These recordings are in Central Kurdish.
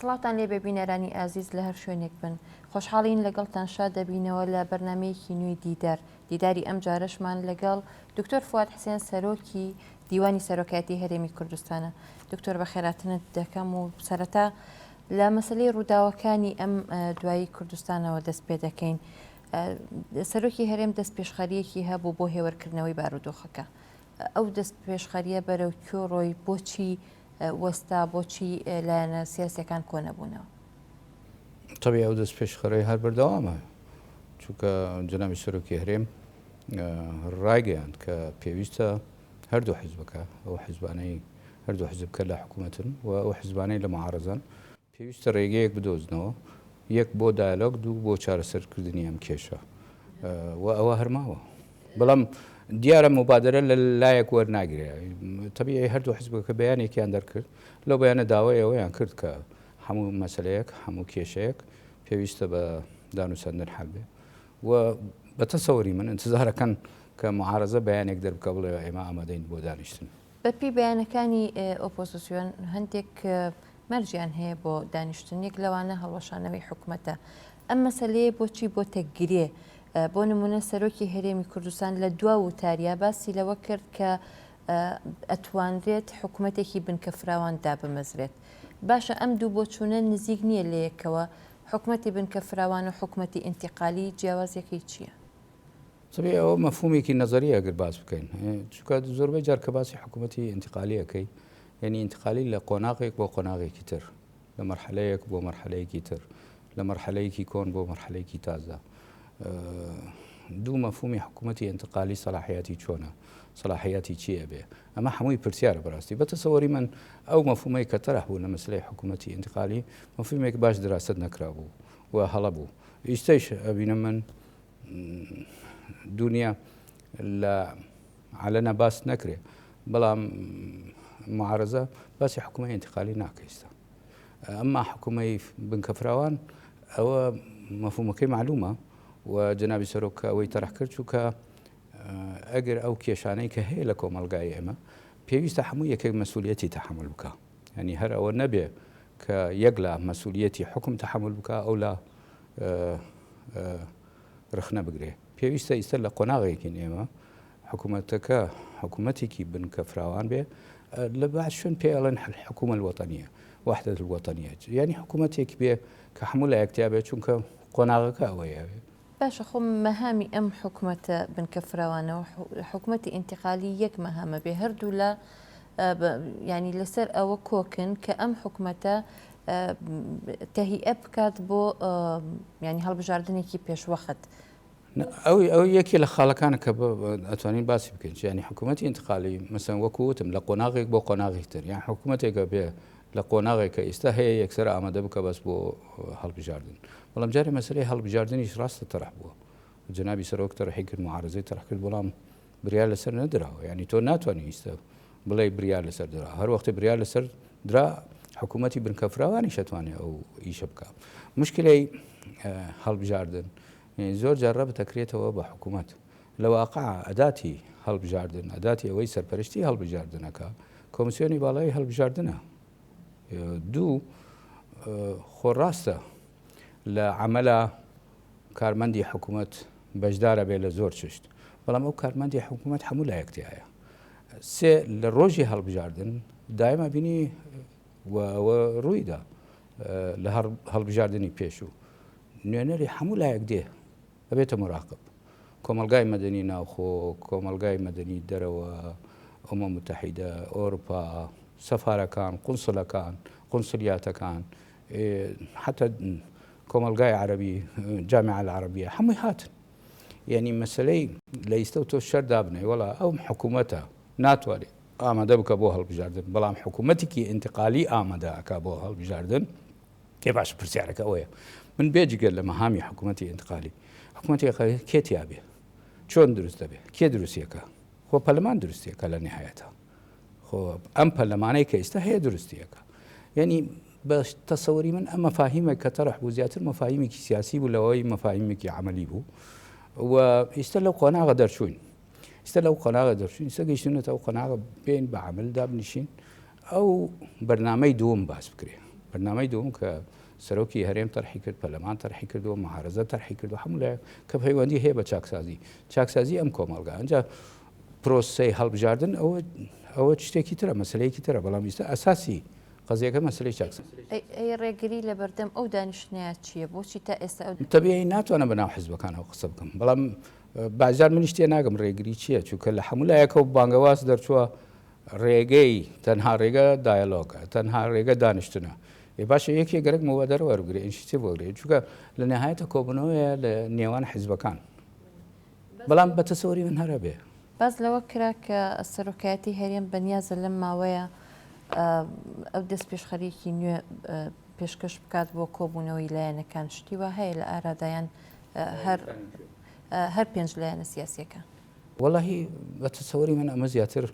سڵاوتان لێبێ بینەرانی ئازیز لە هەر شوێنێک بن خۆشحاڵین لەگەڵتان شاد دەبینەوە لە بەرنمەیەکی نوێی دیدار دیداری ئەم جارەشمان لەگەڵ دکتۆر فواد حسێن سەرۆکی دیوانی سەرۆکایەتی هەرێمی کوردستانە دکتۆر بەخێراتنت دەکەم و سەرەتا لە مەسلەی ڕووداوەکانی ئەم دوایی کوردستانەوە دەست پێ دەکەین سەرۆکی هەرێم دەست پێشخەریەکی هەبوو بۆ هێوەرکردنەوەی بارودۆخەکە ئەو دەست پێشخەریە بەرەو کوێ ڕۆی بۆچی وەستا بۆچی لایەنە سیاسیەکان کۆنەبوونەوە؟ تەبیعی ئەو دەست پێشخەرەی هەر بەردەوامە چونکە جەنابی سەرۆکی هەرێم ڕایگەیاند کە پێویستە هەردوو حزبەکە ئەو حزبانەی هەردوو حزب کە لە حکوومەتن و ئەو حزبانەی لە معارەزەن پێویستە ڕێگەیەک بدۆزنەوە، یەک بۆ دایالۆگ، دوو بۆ چارەسەرکردنی ئەم کێشە و ئەوە هەر ماوە. بەڵام دیارە موبادەرە لە لایەک وەرناگرێ. تەبیعی هەردوو حزبەکە بەیانێکیان دەرکرد، لەو بەیانە داوای ئەوەیان کرد کە هەموو مەسەلەیەک، هەموو کێشەیەک پێویستە بە دانوسەندن حەل بێ و بە تەسەوری من ئینتزارەکەن کە معارەزە بەیانێک دەربکا بڵێ ئێمە ئامادەین بۆ دانیشتن. بەپێی بەیانەکانی ئۆپۆزسیۆن هەندێک مەرجیان هەیە بۆ دانیشتن، یەک لەوانە هەڵوەشانەوەی حکومەتە. ئەم مەسەلەیە بۆچی بۆتە گرێ؟ بۆ نمونە سەرۆکی هەرێمی کوردستان لە دوا وتاریا باسی لەوە کرد کە ئەتوانرێت حکومەتێکی بنکە فراوان دابمەزرێت. باشە ئەم دوو بۆچوونە نزیک نییە لەیەکەوە؟ حکومەتی بنکە فراوان و حکومەتی ئینتیقالی جیاوازیەکەی چییە؟ تەبیعی ئەوە مەفهومێکی نەزەریە ئەگەر باس بکەین چونکە زۆربەی جار کە باسی حکوومەتی ئینتقالی ئەکەی یعنی ئینتقالی لە قۆناغێک بۆ قۆناغێکی تر لە مەرحەلەیەک بۆ مەرحەلەیەکی تر لە مەرحەلەیەکی کۆن بۆ مەرحەلەیەکی تازە دوو مەفهومی حکوومەتی ئینتقالی سەلاحیاتی چۆنە سەلاحیاتی چی ئەبێ ئەمە هەمووی پرسیارە بەڕاستی بە تەسەوەری من ئەو مەفهومەی کە تەرح بوو لە مەسلەی حکوومەتی ئینتقالی مەفهومێک باش دراست نەکرابوو و هەڵە بوو ئیستەیش ئەبینم من دونیا لە عەلەنا باس نەکرێ بەڵام معارەزە باسی حکوومەی ئینتقالی ناکە ئیستا ئەمما حکوومەی بنکە فراوان ئەوە مەفهومەکەی معلومە و جەنابی سەرۆک کە ئەوەی تەرح کرد چونکە ئەگەر ئەو کێشانەی کە هەیە لە کۆمەڵگای ئێمە پێویستە هەموو یەکێک مەسوولەتی تەحمل بکە ینی هەر ئەوە نەبێ کە یەک لا مەسوولیەتی حکم تەحمل بکە ئەو لا رخنە بگرێ. پێویستە ئیستا لە قۆناغێکین ئێمە حکوومەتەکە حکوومەتێکی بنکە فراوان بێ لە بعض شوێن پێ ئەڵێن الحکومە الوطنیە وحدە الوطنیە یعنی حکوومەتێک بێ کە هەموو لایەک تیا بێ چونکە قۆناغەکە ئەوەیە. باشە خۆ مەهامی ئەم حکومەتە بنکە فراوانە و حکومەتی ئینتیقالی یەک مەهامە بێ هەردوولا یانی لەسەر ئەوە کۆکن کە ئەم حکومەتە تەهیئە بکات بۆ ینی هەڵبژاردنێکی پێشوەخت. ئەو ئەو یەکێ لە خاڵەکانە کە ئەتوانین باسی بکەین ینی حکوومەتی انتقالی مەسەن وەکو وتم لە قۆناغێک بۆ قۆناغی تر یان حکوومەتێکە بێ لە قۆناغێک کە ئێستا هەیە یەکسەر ئامادە بکە بەس بۆ هەڵبژاردن بەڵام جارێ مەسلەی هەڵبژاردنیش ڕاستە تەرح بووە جەنابی سەرۆک تەرحی کرد معارزەی تەرح کرد بەڵام بریار لەسەر نەدراوە یانی تۆ ناتوانانی ئیستا بڵێ بریار لەسەر درا هەر وەختی بریار لەسەر درا حکوومەتی بنکە فراوانی شەتوانێ ئەو ئیشە بکە مشکلەی هەڵبژاردن زۆر جار ڕەبتەکرێتەوە بە حکوومەت لە واقع ئەداتی هەڵبژاردن ئەداتی ئەوەی سەرپەرشتی هەڵبژاردنەکە کۆمسیۆنی باڵای هەڵبژاردنە دوو خۆ ڕاستە لە عەمەلا کارمەندی حکوومەت بەشدارە بێ لە زۆر چشت بەڵام ئەو کارمەندی حکوومەت هەموو لایەک تایە سێ لە ڕۆژی هەڵبژاردن دایما بینی و ڕوویدا لە هەڵبژاردنی پێشوو نوێنەری هەموو لایەک دێ ئەبێتە مراقب کۆمەڵگای مەدەنی ناوخۆ کۆمەڵگای مەدەنی دەرەوە ئومە متحیدە ئەوروپا سەفارەکان قونسلەکان قونسلیاتەکان حتا کۆمەڵگای عەرەبی جامعە العربیە هەمووی هاتن یعنی مەسلەی لە ئیستە تۆ شەر دابنێ وەڵا ئەو حکوومەتە ناتوانێت ئامادە بکە بۆ هەڵبژاردن بەڵام حکوومەتێکی ئینتقالی ئامادە ئەک بۆ هەڵبژاردن پێ باش پرسیارەکە ئەوەیە من بێجگە لە مەهامی حکوومەتی ئینتقالی حکوومەتی کێ تیا بێ چۆن دروست دەبێ کێ دروستیەکە خۆ پەرلەمان دروستیەکە لە نهایەتە خۆ ئەم پەرلەمانەی کە ئیستا هەیە دروستیەکە یعنی بە تەسەوری من ئەم مەفاهیمە کە تەرح بوو زیاتر مەفاهیمێکی سیاسی بوو لەوەی مەفاهیمێکی عملی بوو و ئیستا لەو قۆناغە دەرچوین ئیستا لەو قۆناغە دەرچوین ئیستا گەیشتونەتە ئەو قۆناغە بێن بە عمل دابنیشین ئەو بەرنامەی دووەم باس بکرێ. بەرنامەی دووەم کە سەرۆکی هەرێم تەرحی کرد، پەرلەمان تەرحی کردووە، معارەزە تەرحی کردووە، هەموو لایەک کە پەیوەندی هەیە بە چاکسازی، چاکسازی ئەم کۆمەڵگا. ئەنجا پرۆسەی هەڵبژاردن ئەوە ئەوە شتێکی ترە، مەسەلەیەکی ترە، بەڵام ئیستا ئەساسی قەزیەکە مەسەلەی چاکسازی. ئەی ڕێگری لەبەردەم ئەو دانیشتنەیە چییە؟ بۆچی تا ئێستا ئەو. تەبیعی ناتوانم بەناو حزبەکانەوە قسە بکەم، بەڵام بەعزیجار منیش تێناگەم ڕێگری چییە، چونکە لە هەموو لایەکەوە بانگەواز دەرچووە ڕێگەی تەنها ڕێگە دایەلۆگە، تەنها ڕێگە دانیشتنە. ئێ باشە یەکێ گەرەک مبادەرە وەربگرێ، ئینشیتیڤ وەرگرێ، چونکە لە نهایەتە کۆبوونەوەیە لە نێوان حیزبەکان. بەڵام بە تەسەوری من هەر ئەبێ. باس لەوە کرا کە سەرۆکایەتی هەرێم بەنیازە لەم ماوەیە ئەو دەستپێشخەرییەکی نوێ پێشکەش بکات بۆ کۆبوونەوەی لایەنەکان، شتی وا هەیە لە ئارادا یان هەر هەر پێنج لایەنە سیاسییەکان؟ وەڵاهی بە تەسەوری من ئەمە زیاتر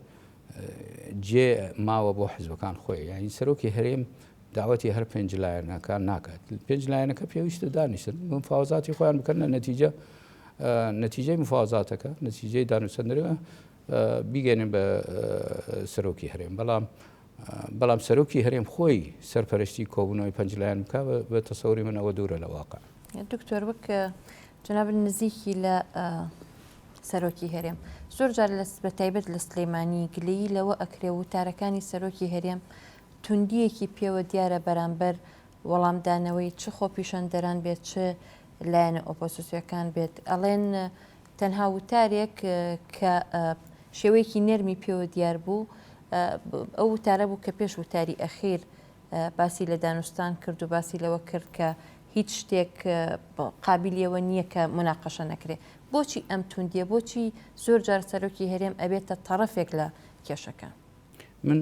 جێ ماوە بۆ حزبەکان خۆی یعنی سەرۆکی هەرێم داوەتی هەر پێنج لایەنەکان ناکات پێنج لایەنەکە پێویستە دانیشتن مفاوەزاتی خۆیان بکەن لە نەتیجە نەتیجەی مفاوەزاتەکە نەتیجەی دانوسەندنەوە بیگەێنن بە سەرۆکی هەرێم بەڵام بەڵام سەرۆکی هەرێم خۆی سەرپەرشتی کۆبوونەوەی پەنج لایەن بکە بە تەسەوری من ئەوە دوورە لە واقع. دکتۆر وەک جەنابت نزیکی لە سەرۆکی هەرێم زۆر جار بە تایبەت لە سلەیمانی گلەیی لەوە ئەکرێ وتارەکانی سەرۆکی هەرێم توندیەکی پێوە دیارە بەرامبەر وەڵامدانەوەی چ خۆپیشاندەران بێت چ لایەنە ئۆپۆزسیۆکان بێت ئەڵێن تەنها وتارێک کە شێوەیەکی نەرمی پێوە دیار بوو ئەو وتارە بوو کە پێش وتاری ئەخیر باسی لە دانوستان کرد و باسی لەوە کرد کە هیچ شتێک قابیلی ئەوە نییە کە موناقەشە نەکرێ. بۆچی ئەم توندییە؟ بۆچی زۆر جار سەرۆکی هەرێم ئەبێتە تەڕەفێک لە کێشەکان؟ من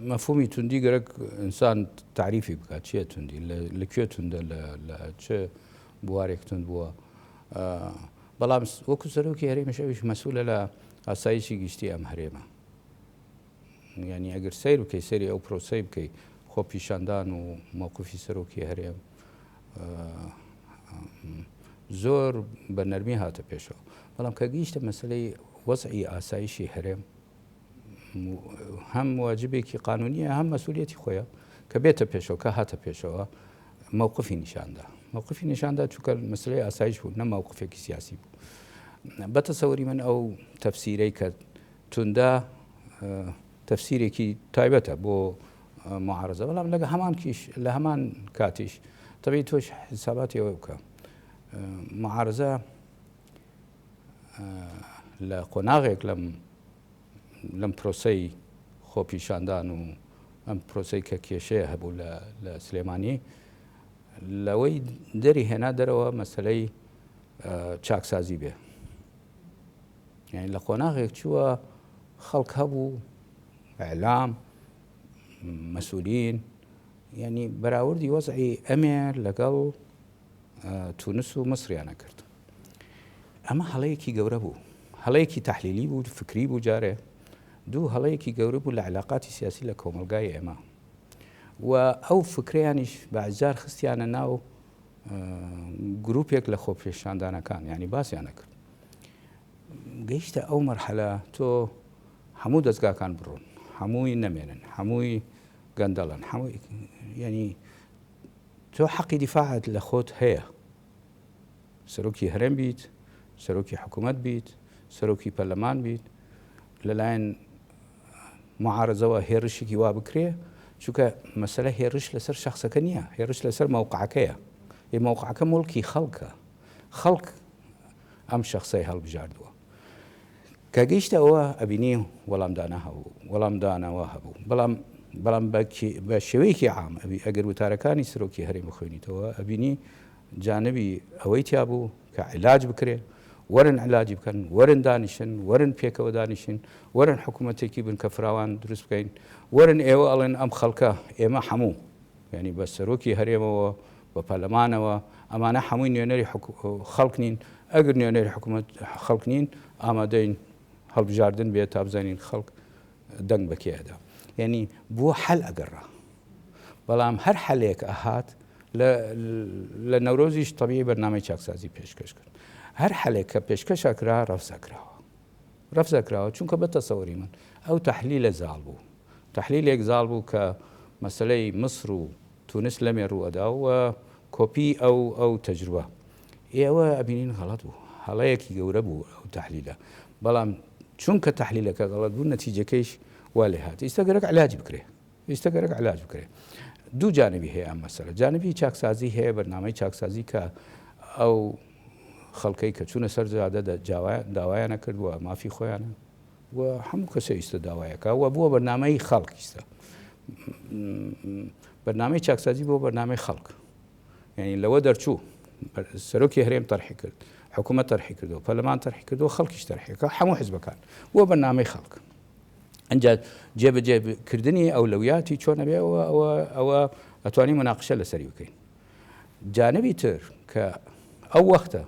مەفهومی توندی گەرەک ئینسان تەعریفی بکات چییە توندی لە کوێ توندە لە چ بوارێک توند بووە بەڵام وەکو سەرۆکی هەرێمیش ئەویش مەسئولە لە ئاسایشی گشتی ئەم هەرێمە. یانی ئەگەر سەیر بکەی سەیری ئەو پرۆسەی بکەی خۆپیشاندان و مەوقفی سەرۆکی هەرێم زۆر بە نەرمی هاتە پێشەوە بەڵام کە گەیشتە مەسلەی وەزعی ئاسایشی هەرێم هەم واجبێکی قانونیە هەم مەسئولیەتی خۆیە کە بێتە پێشەوە کە هاتە پێشەوە مووقفی نیشاندا مووقفی نیشاندا چونکە مەسلەی ئاسایش بوو نە مووقفێکی سیاسی بوو بە تەسەوری من ئەو تەفسیرەی کە توندە تەفسیرێکی تایبەتە بۆ معارزە بەڵام لەگە هەمان کیش لە هەمان کاتیش تەبی تۆش حساباتی ئەوە بکە معارزە لە قۆناغێک لەم لەم پرۆسەی خۆپیشاندان و ئەم پرۆسەی کە کێشەیە هەبوو لە سلێمانی لەوەی دەری هێنا دەرەوە مەسلەی چاکسازی بێ یانی لە قۆناغێک چووە خەڵک هەبوو ئیعلام مەسئولین یعنی بەراوردی وەزعی ئەمێ لەگەڵ تونس و مصریانە کرد ئەمە هەڵەیەکی گەورە بوو هەڵەیەکی تحلیلی بوو فکری بوو جارێ دوو هەڵەیەکی گەورە بوو لە علاقاتی سیاسی لە کۆمەلگای ئێمە و ئەو فکریانیش بەجار خستیانە ناو گروپێک لە خۆپێشاندانەکان یعنی باسیانە کرد گەیشتە ئەو مەرحەلە تۆ هەموو دەزگاکان بڕۆن هەمووی نەمێنن هەمووی گەندەڵن هەمووی یعنی تۆ حەقی دیفاعت لە خۆت هەیە سەرۆکی هەرێم بیت سەرۆکی حکوومەت بیت سەرۆکی پەرلەمان بیت لەلایەن معارزەوە هێرشێکی وا بکرێ چونکە مەسەلە هێرش لەسەر شخصەکە نییە هێرش لەسەر مەوقعەکەیە ێ مەوقعەکە مڵکی خەڵکە خەڵک ئەم شەخسەی هەڵبژاردووە. کە گەیشتە ئەوە ئەبینی وەڵامدانە هەبوو، وەڵامدانەوە هەبوو، بەڵام بەڵام بە شێوەیەکی عام ئەبی ئەگەر وتارەکانی سەرۆکی هەرێم بخوێنیتەوە ئەبینی جانبی ئەوەی تیا بوو کە عیلاج بکرێ، وەرن عیلاجی بکەن، وەرن دانیشن، وەرن پێکەوە دانیشین، وەرن حکوومەتێکی بنکە فراوان دروست بکەین، وەرن ئێوە ئەڵێن ئەم خەڵکە ئێمە هەموو یانی بە سەرۆکی هەرێمەوە بە پەرلەمانەوە ئەمانە هەمووی نوێنەری خەڵک نین ئەگەر نوێنەری حکوومەت خەڵک نین ئامادەین هەڵبژاردن بێت تا بزانین خەڵک دەنگ بە کێ ئەدا یعنی بۆ حەل ئەگەڕا بەڵام هەر حەلێک ئەهات لە نەورۆزیش تەبیعی بەرنامەی چاکسازی پێشکەش کرد هەر حەلێک کە پێشکەشە کرا ڕەفزە کراوە ڕەفزە کراوە چونکە بە تەسەوری من ئەو تەحلیلە زاڵ بوو تەحلیلێک زاڵ بوو کە مەسەلەی میسر و. تونس لەمێ ڕووەدا و کۆپی ئەو ئەو تەجروبە. ئێ ئەوە ئەبینین غەڵەت بوو، هەڵەیەکی گەورە بوو ئەو تەحلیلە، بەڵام چونکە تەحلیلەکە غەڵەت بوو نەتیجەکەیش وا لێ هات. ئیستا گەرەک علاج بکرێ، ئیستا گەرەک علاج بکرێ. دوو جانبی هەیە ئەم مەسەلە، جانبی چاکسازی هەیە، بەرنامەی چاکسازی کە ئەو خەڵکەی کە چوونە سەر جادە داوایانە کرد و مافی خۆیانە و هەموو کەسێ ئیستا داوایەکە و بووە بەرنامەی خەڵک ئیستا بەرنامەی چاکسازی بۆ بەرنامەی خەڵک یعنی لەوە دەرچوو سەرۆکی هەرێم تەرحی کرد حکوومەت تەرحی کردو پەرلەمان تەرحی کردو خەڵکیش تەرحیەکە هەموو حزبەکان بۆ بەرنامەی خەڵک ئەجا جێبەجێکردنی ئەولەویاتی چۆنە بێ ئەوە ئەوە ئەوە ئەتوانی مناقشە لەسەری بکەین جانبی تر کە ئەو وەختە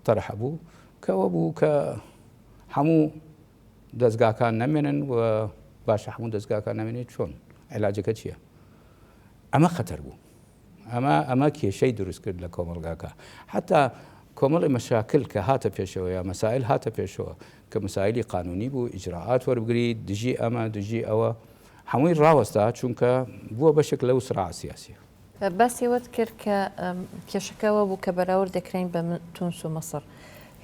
تەرح بوو کە ئەوە بوو کە هەموو دەستگاکان نەمێنن و باشە هەموو دەستگاکان نەمێنێت چۆن علاجەکە چییە؟ ئەمە خەتەر بوو ئەمە ئەمە کێشەی دروست کرد لە کۆمەڵگاکە حتا کۆمەڵی مەشاکل کە هاتە پێشەوە یا مەسائل هاتە پێشەوە کە مسائلی قانونی بوو ئیجراعات وەربگری دژی ئەمە دژی ئەوە هەمووی ڕاوەستا چونکە بووە بەشێک لەو سراع سیاسیە. باسی ئەوەت کرد کە کێشەکە ئەوە بوو کە بەراورد دەکرین بە تونس و مەسڕ.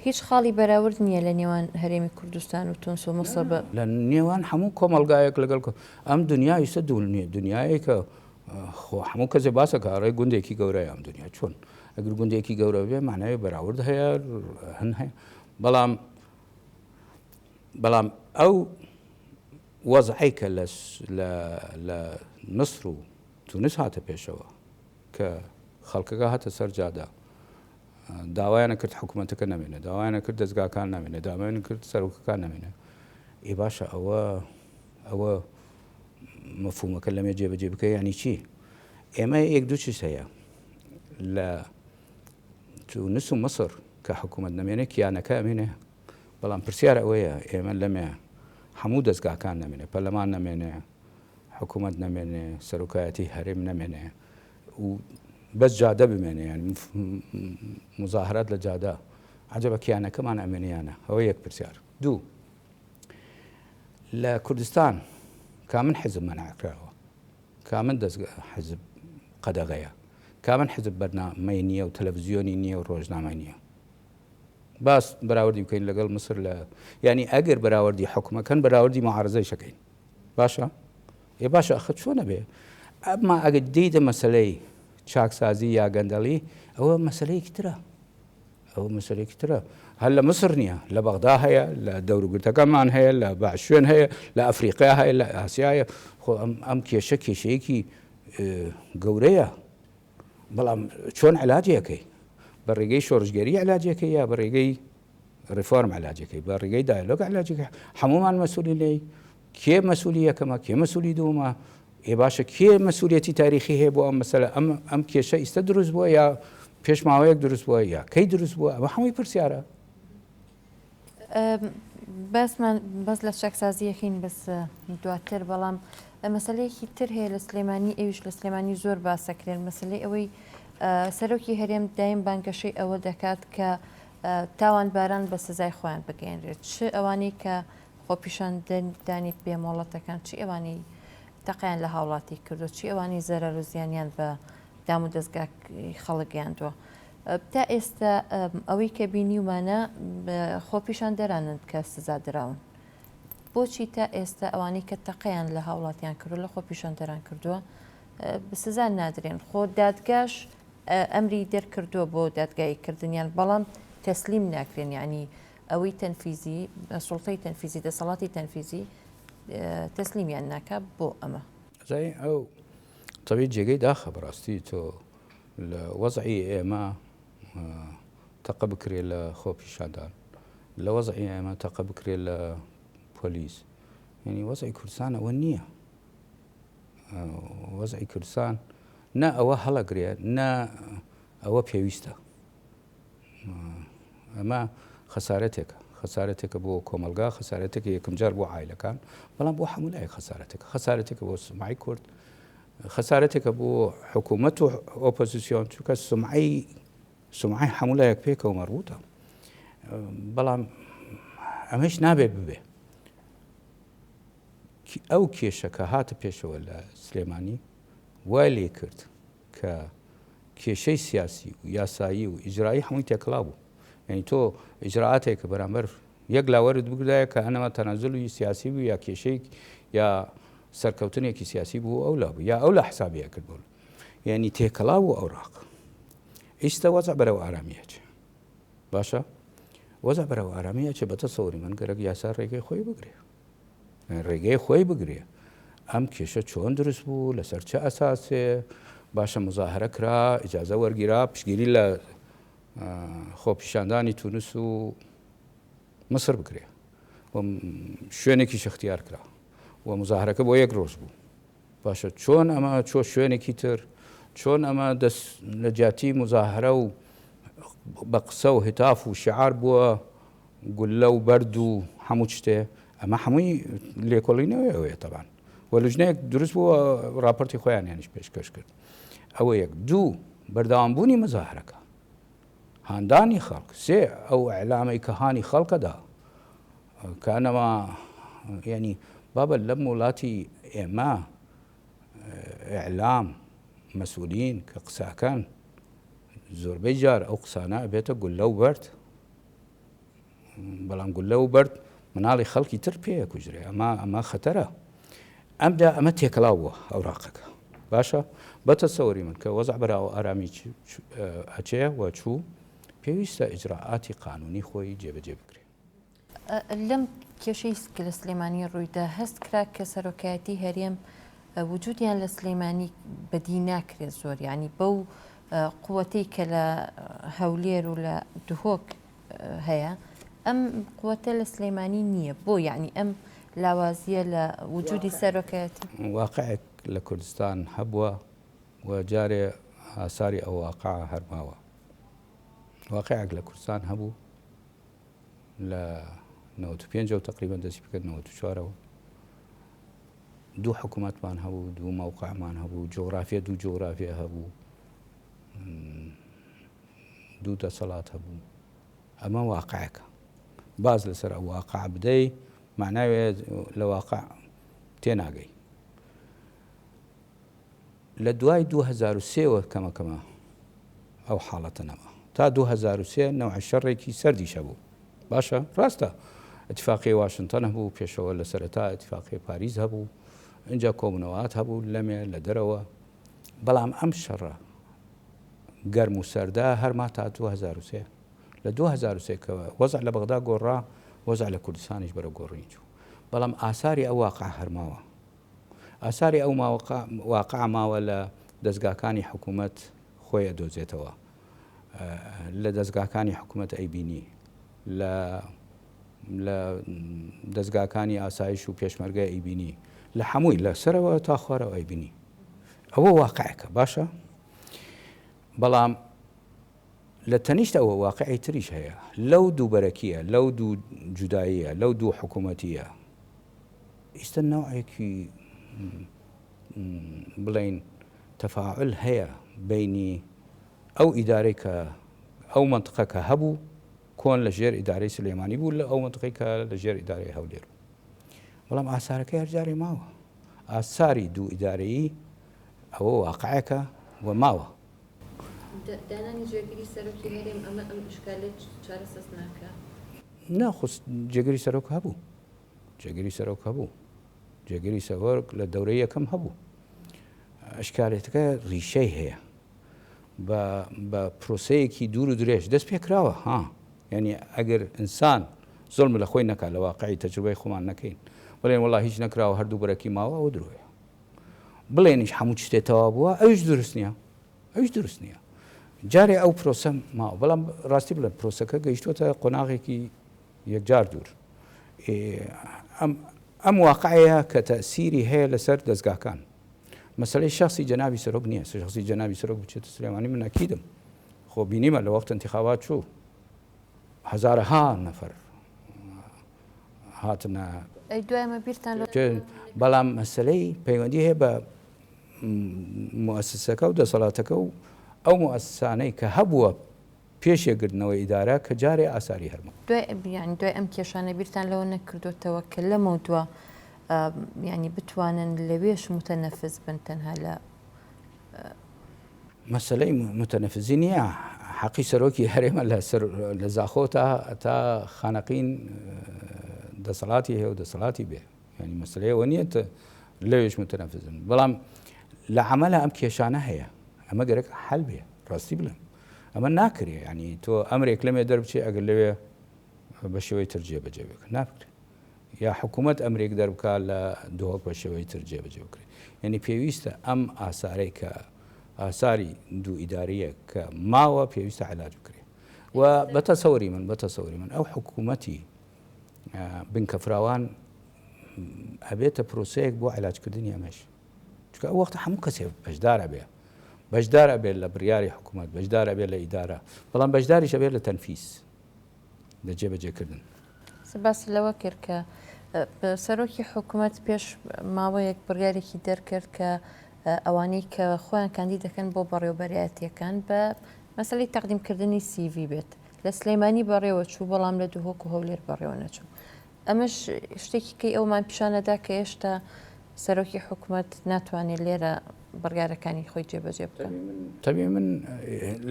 هیچ خاڵی بەراورد نییە لە نێوان هەرێمی کوردستان و تونس و مەسڕ بە. لە نێوان هەموو کۆمەڵگایەک لەگەڵ ئەم دنیا ئیستا دنیایەکە خۆ هەموو کەسێ باسەکە ئەڕێ گوندێکی گەورەیە ئەم دنیا چۆن ئەگەر گوندێکی گەورە بێ معنای بەراورد هەیە هەن هەیە بەڵام بەڵام ئەو وەزعەی کە لە لە میسر و تونس هاتە پێشەوە کە خەڵکەکە هاتە سەر جادە داوایانە کرد حکوومەتەکە نامێنێ داوایانە کرد دەستگاکان نامێنێ داوایان کرد سەرۆکەکان نامێنێ ئێ باشە ئەوە ئەوە مەفهومەکە لەمێ جێبەجێ بکە ینی چی ئێمە یەک دوو چیز هەیە لە تونس و مصر کە حکوومەت نەمێنێ کیانەکە ئەمێنێ بەڵام پرسیار ئەوەیە ئێمە لەمێ هەموو دەستگاکان نەمێنێ پەرلەمان نەمێنێ حکوومەت نەمێنێ سەرۆکایەتی هەرێم نەمێنێ و بەس جادە بمێنێ یان مزاهرات لە جادە عجبە کیانەکەمان ئەمێنیانە ئەوە یەک پرسیار دوو لە کوردستان کامن حزب مەنعکراوە کامن دەستگا حزب قەدەغەیە کامن حزب بەرنامەی نییە و تەلەڤزیۆنی نییە و ڕۆژنامەی نییە باس بەراوردی بکەین لەگەڵ مسر لە یعنی ئەگەر بەراوردی حکومەکەن بەراوردی معارزەیش ئەکەین باشە ئێ باشە ئەخە چۆنە بێ ئەمما ئەگەر دیدە مەسلەی چاکسازی یا گەندەڵی ئەوە مەسلەیەکی ترە ئەوە مەسلەیەکی ترە هەر لە مسر نییە لە بەغدا هەیە لە دەوروگرتەکەمان هەیە لە باشوێن هەیە لە ئەفریقیا هەیە لە ئاسیایە خۆ ئەم ئەم کێشە کێشەیەکی گەورەیە بەڵام چۆن علاجی ئەکەی؟ بە ڕێگەی شۆڕشگێری علاجی ئەکەی یا بە ڕێگەی ڕیفۆرم علاجی ئەکەی؟ بە ڕێگەی دایلۆگ علاجی ئەکەی؟ هەموومان مەسوولین لێی. کێ مەسوولی یەکەمە؟ کێ مەسوولی دووەمە؟ ئێ باشە کێ مەسوولیەتی تاریخی هەیە بۆ ئەم مەسەلە؟ ئەم ئەم کێشە ئیستە دروست بووە یا پێش ماوەیەک دروست بووە یا کەی دروست بووە؟ ئەمە هەمووی پرسیارە. باسمان بەس لە چاکسازیەکەین بەس دواتر بەڵام مەسلەیەکی تر هەیە لە سلێمانی ئەویش لە سلێمانی زۆر باسەکرێن مەسلەی ئەوەی سەرۆکی هەرێم دایم بانگەشەی ئەوە دەکات کە تاوانباران بە سزای خۆیان بگەێنرێت چ ئەوانەی کە خۆپیشاندانی پێمۆڵەتەکان چی ئەوانەی تەقیان لە هاوڵاتی کردو چی ئەوانەی زەرەر و زیانیان بە دام و دەستگای خەڵک گەیاندووە. تا ئێستا ئەوەی کە بینیومانە خۆپیشاندەرانن کە سزا دراون. بۆچی تا ئێستا ئەوانەی کە تەقەیان لە هاوڵاتیان کردووە لە خۆپیشاندەران کردووە سزا نادرێن؟ خۆ دادگاش ئەمری دەرکردووە بۆ دادگایی کردنیان بەڵام تەسلیم ناکرێن یعنی ئەوەی تەنفیزی سوڵتەی تەنفیزی دەسەڵاتی تەنفیزی تەسلیمیان ناکا بۆ ئەمە. ئەزانی ئەو تەبی جێگەی داخە بەڕاستی تۆ لە وەزعی ئێمە تەقە بکرێ لە خۆپیشاندان لە وەزعی ئێمە تەقە بکرێ لە پۆلیس یعنی وەزعی کوردستان ئەوە نییە وەزعی کوردستان نە ئەوە هەڵەگرێ نە ئەوە پێویستە ئەمە خەسارەتێکە خەسارەتێکە بۆ کۆمەلگا خەسارەتێکە یەکەمجار بۆ عیلەکان بەڵام بۆ هەموو لایەک خەسارەتێکە خەسارەتێکە بۆ سمعی کورد خەسارەتێکە بۆ حکوومەت و ئۆپۆزیسیۆن چونکە سمعی سمعی هەموو لایەک پێکەوە مەڕبووتە بەڵام ئەمەش نابێت ببێ. ئەو کێشە کە هاتە پێشەوە لە سلێمانی وای لێ کرد کە کێشەی سیاسی و یاسایی و ئیجرایی هەمووی تێکەڵا بوو. یانی تۆ ئیجرائاتێک کە بەرامبەر یەک لاوەرت بگردایە کە ئەنەما تەنازولی سیاسی بوو یا کێشەی یا سەرکەوتنێکی سیاسی بوو ئەو لا بوو یا ئەو لا حسابی ئەکرد بوو یعنی تێکەڵا بوو ئەوراق ئیستا وەزع بەرەو ئارامی ئەچێ باشە وەزع بەرەو ئارامی ئەچێ بە تەسەوری من گەرەک یاسا ڕێگەی خۆی بگرێ ڕێگەی خۆی بگرێ ئەم کێشە چۆن دروست بوو لەسەر چه ئەساسێ باشە مزاهرە کرا ئیجازە وەرگیرا پشگیری لە خۆپیشاندانی تونس و مسر بکرێ و شوێنێکیش اختیار کرا و مزاهرەکە بۆ یەک ڕۆژ بوو باشە چۆن ئەمە چۆ شوێنێکی تر چۆن ئەمە دەست لە جیاتی مزاهرە و بە قسە و هتاف و شعار بووە گوللە و بەرد و هەموو شتێ ئەمە هەمووی لێکۆڵینەوەی ئەوەیە تەبان و لجنەیەک دروست بووە راپۆرتی خۆیانیانیش پێشکەش کرد ئەوە یەک دوو بەردەوامبوونی مزاهرەکە هاندانی خەڵک سێ ئەو ئیعلامەی کە هانی خەڵکەدا کانەما یعنی بابە لەم وڵاتی ئێمە ئیعلام مەسئولین کە قسەکەن زۆربەی جار ئەو قسانە ئەبێتە گوللە و بەرد بەڵام گوللە و بەرد مناڵی خەڵکی تر پێ ئەکوژرێ ئەمە ئەمە خەتەرە ئەمدا ئەمە تێکەڵاو بووە ئەوراقەکە باشە بە تەسەوری من کە وەزع بەراوە ئارامی ئەچێ و چوو پێویستە ئیجرائاتی قانونی خۆی جێبەجێ بکرێ. لەم کێشەی کە لە سلێمانی ڕوویدا هەست کرا کە سەرۆکایەتی هەرێم وجودیان لە سلێمانی بەدی ناکرێت زۆر یعنی بەو قوەتەی کە لە هەولێر و لە دهۆک هەیە ئەم قوتە لە سلێمانی نییە بۆ یعنی ئەم لاوازیە لە وجودی سەرۆکایەتی؟ واقعێک لە کوردستان هەبووە و جارێ ئاساری ئەو واقعە هەر ماوە. واقعێک لە کوردستان هەبوو لە 95 ەوە تقریبا دەستی پێکرد 94 ەوە دوو حکوومەتمان هەبوو دوو مەوقعمان هەبوو جۆگرافیە دوو جۆگرافیە هەبوو دوو دەسەڵات هەبوو ئەمە واقعەکە باز لەسەر ئەو واقع بدەی معناوێ لە واقع تێناگەی لە دوای 2023 وە کەمە کەمە ئەو حاڵەتە نەما تا 2023 نەوە شەڕێکی سەردیش هەبوو باشە ڕاستە اتفاقی واشنتن هەبوو پێشەوە لە سەرەتا اتفاقی پاریس هەبوو اینجا کۆبوونەوەات هەبوو لەمێ لە دەرەوە بەڵام ئەم شەڕە گەرم و سەردە هەر ما تا 2003. لە 2003 کە وەزع لە بەغدا گۆڕا، وەزع لە کوردستانیش بەرەو گۆڕین چوو. بەڵام ئاساری ئەو واقعە هەر ماوە. ئاساری ئەو واقعە ماوە لە دەزگاکانی حکوومەت خۆی ئەدۆزێتەوە. لە دەزگاکانی حکوومەت ئەیبینی. لە لە دەزگاکانی ئاسایش و پێشمەرگە ئەیبینی. لە هەمووی لە سەرەوە تا خوارەوە ئەیبینی. ئەوە واقعێکە باشە بەڵام لە تەنیشت ئەوە واقعی تریش هەیە لەو دوو بەرەکیە لەو دوو جوداییە لەو دوو حکوومەتیە ئیستا نەوعێکی بڵین تەفاعل هەیە بینی ئەو ئیدارەی کە ئەو منطقە کە هەبوو کۆن لە ژێر ئیدارەی سلێمانی بوو لە ئەو منطقەی کە لە ژێر ئیدارەی هەولێر بوو بەڵام ئاسارەکەی هەرجارێ ماوە ئاساری دوو ئیدارەیی ئەوە واقعێکە و ماوە. دانانی جێگری سەرۆکی هەرێم ئەمە ئەم ئیشکالە چارەسەس ناکا؟ نا خۆ جێگری سەرۆک هەبوو جێگری سەرۆک هەبوو جێگری سەرۆک لە دەورەی یەکەم هەبوو ئەشکالێتەکە ڕیشەی هەیە بە بە پرۆسەیەکی دوور و درێژ دەست پێکراوە ها یعنی ئەگەر ئینسان زۆڵم لە خۆی نەکات لە واقعی تەجروبەی خۆمان نەکەین بڵێن وڵا هیچ نەکراوە هەردوو بەرەکی ماوە ئەوە درۆیە بڵێنیش هەموو شتێ تەوا بووە ئەویش دروست نییە ئەویش دروست نییە جارێ ئەو پرۆسە ماوە بەڵام ڕاستی بڵێن پرۆسەکە گەیشتوەتە قۆناغێکی یەکجار دوور ئەم ئەم واقعەیە کە تەسیری هەیە لەسەر دەستگاکان مەسلەی شخصی جەنابی سەرۆک نییە شخصی جەنابی سەرۆک بچێتە سلێمانی من ئەکیدم خۆ بینیمە لە وەخت انتخابات چوو هەزارەها نەفەر هاتنە ئەی دوای ئەمە بیرتان لە بەڵام مەسلەی پەیوەندی هەیە بە موسسەکە و دەسەڵاتەکە و ئەو موسسانەی کە هەبووە پێش یەکگرتنەوەی ئیدارە کە جارێ ئاساری هەرما. دوای یانی دوای ئەم کێشانە بیرتان لەوە نەکردۆتەوە کە لەمەودوا. یانی بتوانن لەوێش متەنەفز بن تەنها لە مەسەلەی متەنەفزی نییە حەقی سەرۆکی هەرێمە لە سەر لە زاخۆ تا تا خانەقین دەسەڵاتی هەیە و دەسەڵاتی بێ یعنی مەسەلەی ئەوە نییە لەوێش متەنەفزن بەڵام لە عەمەلە ئەم کێشانە هەیە ئەمە گەرەک حەل بێ ڕاستی بڵێم ئەمە ناکرێ ینی تۆ ئەمرێک لەمێ دەربچێ ئەگەر لەوێ بە شێوەی تر جێبەجێ بکە ناکرێت یا حکوومەت ئەمرێک دەربکا لە دهۆک بە شێوەی تر جێبەجێ بکرێت یعنی پێویستە ئەم ئاسارەی کە ئاساری دوو ئیداریە کە ماوە پێویستە علاج بکرێت و بە تەسەوری من بە تەسەوری من ئەو حکوومەتی بنکە فراوان ئەبێتە پرۆسەیەک بۆ علاجکردنی ئەمەش چونکە ئەو وەختە هەموو کەسێک بەشدار ئەبێ بەشدار ئەبێت لە بڕیاری حکوومەت بەشدار ئەبێت لە ئیدارە بەڵام بەشداریش ئەبێت لە تەنفیز لە جێبەجێکردن. باست لەوە کرد کە سەرۆکی حکوومەت پێش ماوەیەک بڕیارێکی دەرکرد کە ئەوانەی کە خۆیان کاندید دەکەن بۆ بەڕێوەبەرایەتیەکان بە مەسەلەی تەقدیمکردنی سیڤی بێت لە سلەیمانی بەڕێوە چوو بەڵام لە دهۆک و هەولێر بەڕێوە نەچوو ئەمەش شتێکی کەی ئەومان پیشانەدا کە هێشتا سەرۆکی حکومەت ناتوانێت لێرە بڕیارەکانی خۆی جێبەجێ بکات. تەبی من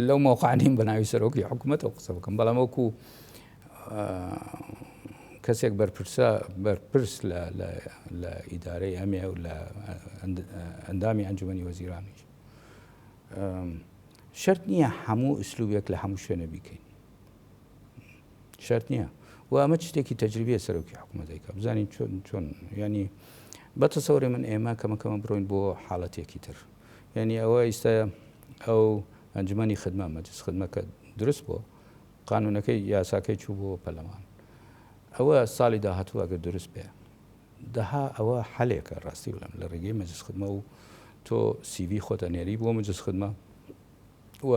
لەو مەوقع نیم بە ناوی سەرۆکی حکومەتەوە قسە بکەم بەڵام وەکو کەسێک بەرپرسە بەرپرس لە ئیدارەی ئەمێ و لە ئەندامی ئەنجومەنی وەزیرانیش شەرت نییە هەموو ئوسلوبێک لە هەموو شوێنە بیکەین شەرت نییە و ئەمە شتێکی تەجربیە سەرۆکی حکوومەت دەیکا بزانین چۆن چۆن ینی بە تەسەوری من ئێمە کەمە کەمە بڕۆین بۆ حاڵەتێکی تر یعنی ئەوە ئیستا ئەو ئەنجومەنی خدمە مەجلس خدمە کە دروست بۆ قانونەکەی یاساکەی چوو بۆ پەرلەمان ئەوە ساڵی داهاتوو ئەگەر دروست بێ دەها ئەوە حەلێکە ڕاستی بڵێم لە ڕێگەی مەجلس خدمە و تۆ سیڤی خۆتە نێری بۆ مەجلس خدمە و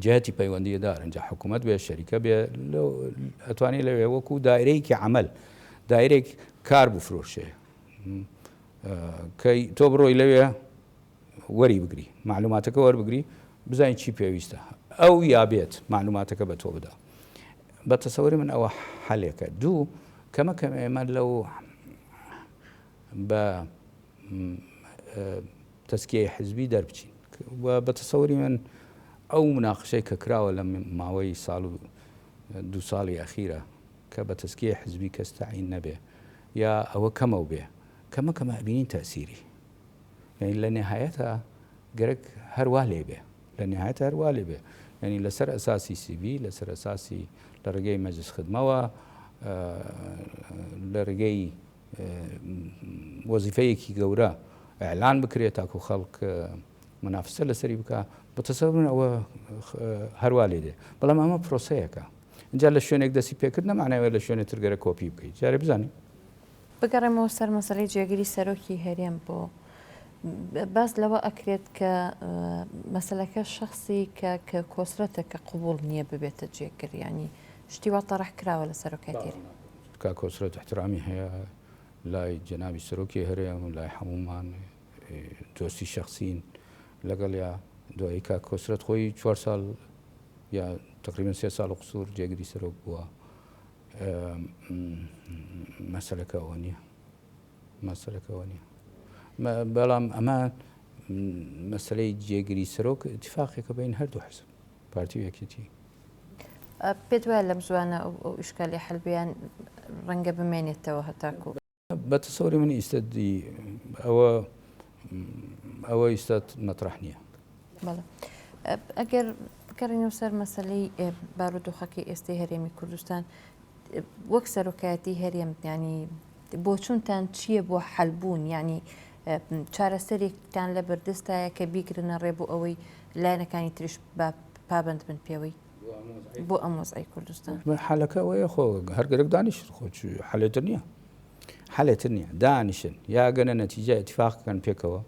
جهتی پەیوەندیە دار ئینجا حکوومەت بێ شەریکە بێ ئەتوانێت لەوێ وەکو دایرەیەکی عمل دایرێک کار بفرۆشێ کە تۆ بڕۆی لەوێ وەری بگری معلوماتەکە وەربگری بزانین چی پێویستە ئەو یا بێت معلوماتەکە بە تۆ بدا بە تەسەوری من ئەوە حەلێکە دوو کەمە کەم ئێمە لەو بە تەزکیەی حزبی دەربچین و بە تەسەوری من ئەو مناقشەی کە کراوە لە ماوەی ساڵ و دوو ساڵی ئەخیرە کە بە تەزکیەی حزبی کەس تەعین نەبێ یا ئەوە کەمەو بێ کەمە کەمە ئەبینین تەسیری یعنی لە نهایەتە گەرەک هەروا لێ بێ لە نهایەت هەروا لێ بێ یعنی لەسەر ئەساسی سیڤی لەسەر ئەساسی لە ڕێگەی مەجلس خدمەوە لە ڕێگەی وەزیفەیەکی گەورە ئیعلان بکرێت تاکو خەڵک منافسە لەسەری بکە بە تەسەور من ئەوە هەروا لێ دێ بەڵام ئەمە پرۆسەیەکە اینجا لە شوێنێک دەستی پێکرد نەمانەوێت لە شوێنێ تر گەرە کۆپی بکەیت جارێ بزانین. بگەڕێمەوە سەر مەسەلەی جێگری سەرۆکی هەرێم بۆ باس لەوە ئەکرێت کە مەسەلەکە شخصی کە کە کۆسرەتە کە قوبول نییە ببێتە جێگر ینی شتی وا تەڕح کراوە لە سەرۆکایەتی کاک کۆسرەت ئیحترامی هەیە لای جەنابی سەرۆکی هەرێم و لای هەموومان دۆستی شەخسین لەگەڵیا دوایی کاک کۆسرەت خۆی چوار ساڵ یا تقریبا سێ ساڵ و قسوور جێگری سەرۆک بووە مەسەلەکە ئەوە نییە مەسەلەکە ئەوە نییە بەڵام ئەمە مەسلەی جێگری سەرۆک اتفاقێکە بین هەردوو حزب پارتی و یەکێتی. پێت وایە لەم زوانە ئەو ئیشکالیە حەل بێ یان ڕەنگە بمێنێتەوە هەتاکو؟ بە تەسەوری من ئیستا دی ئەوە ئەوە ئیستا مەترەح نییە. بەڵێ ئەگەر بگەڕێینەوە سەر مەسەلەی بارودۆخەکەی ئێستەی هەرێمی کوردستان وەک سەرۆکایەتی هەرێم یانی بۆچونتان چییە بۆ حەلبوون یانی چارەسەرێکتان لە بەردەستایە کە بیگرنە ڕێ بۆ ئەوەی لایەنەکانی تریش بە پابەند بن پێوەی بۆ ئەم وەزعی کوردستان؟ حەلەکە ئەوەیە خۆ هەر گەرەک دانیشن خۆ حەلێتر نییە حەلێتر نییە دانیشن یا گەنە نەتیجە اتفاق کەن پێکەوە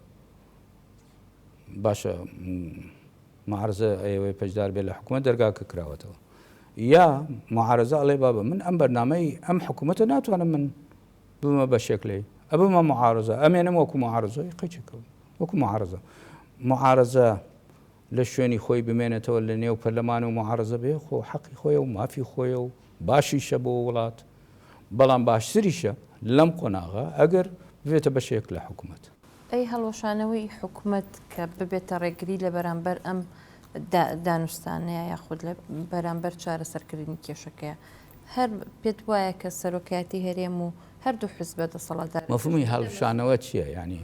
باشە معارزە ئەیەوێ پەشدار بێت لە حکوومەت دەرگاکە کراوەتەوە یا معارزە ئەڵێ بابە من ئەم بەرنامەی ئەم حکوومەتە ناتوانم من بمە بەشێک لێی ئەبمە معارزە ئەمێنم وەکو معارزە قەیچەکە وەکو معارزە معارزە لە شوێنی خۆی بمێنێتەوە لە نێو پەرلەمان و معارزە بێ خۆ حەقی خۆیە و مافی خۆیە و باشیشە بۆ وڵات بەڵام باشتریشە لەم قۆناغە ئەگەر ببێتە بەشێک لە حکوومەت. ئەی هەڵوەشانەوەی حکومەت کە ببێتە ڕێگری لە بەرامبەر ئەم دانوستانەیە یاخود لە بەرامبەر چارەسەرکردنی کێشەکەیە هەر پێت وایە کە سەرۆکایەتی هەرێم و هەردوو حزبە دەسەڵاتدارەکەش مەفهومی هەڵوشانەوە چییە؟ یانی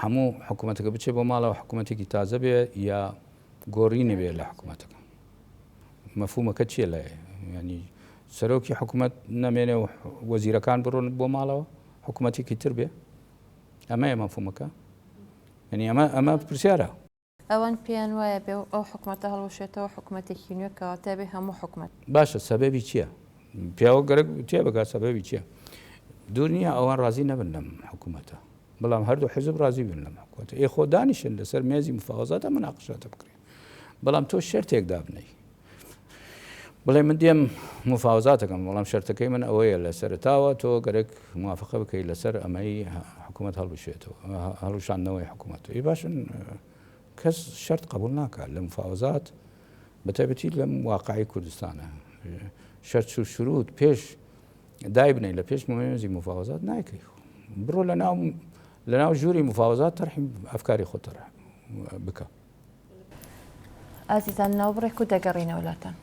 هەموو حکوومەتەکە بچێ بۆ ماڵەوە حکوومەتێکی تازە بێ یا گۆڕینی بێ لە حکوومەتەکە؟ مەفهومەکە چییە لای ینی سەرۆکی حکوومەت نەمێنێ و وەزیرەکان بڕۆن بۆ ماڵەوە حکوومەتێکی تر بێ؟ ئەمەیە مەفهومەکە؟ یعنی ئەمە ئەمە پرسیارە. ئەوان پێیان وایە بێ ئەو حکومەتە هەڵوەشێتەوە حکومەتێکی نوێ کەواتە بێ هەموو حکومەت. باشە سەبەبی چیە؟ پیاوە گەرەک تێ بگات سەبەبی چیە؟ دوور نییە ئەوان ڕازی نەبن لەم حکوومەتە بەڵام هەردوو حزب ڕازی بن لەم حکوومەتە ئێ خۆ دانیشن لەسەر مێزی مفاوەزاتە مناقشاتە بکرێن بەڵام تۆ شەرتێک دابنەی بڵێ من دێم مفاوەزاتەکەم بەڵام شەرتەکەی من ئەوەیە لە سەرەتاوە تۆ گەرەک موافقە بکەیت لەسەر ئەمەی حکوومەت هەڵبشێتەوە هەڵوشاندنەوەی حکوومەت ئی باشن کەس شەرت قبول ناکات لە مفاوەزات بەتایبەتی لەم واقعی کوردستانە شەرت و شروط پێش دایبنەی لە پێش مێزی مفاوەزات نایکەی بڕۆ لە ناو لە ناو ژووری مفاوەزات تەرحی ئەفکاری خۆ تەرح بکە ئازیزان ناوبڕێک و دەگەڕینەوە لاتان.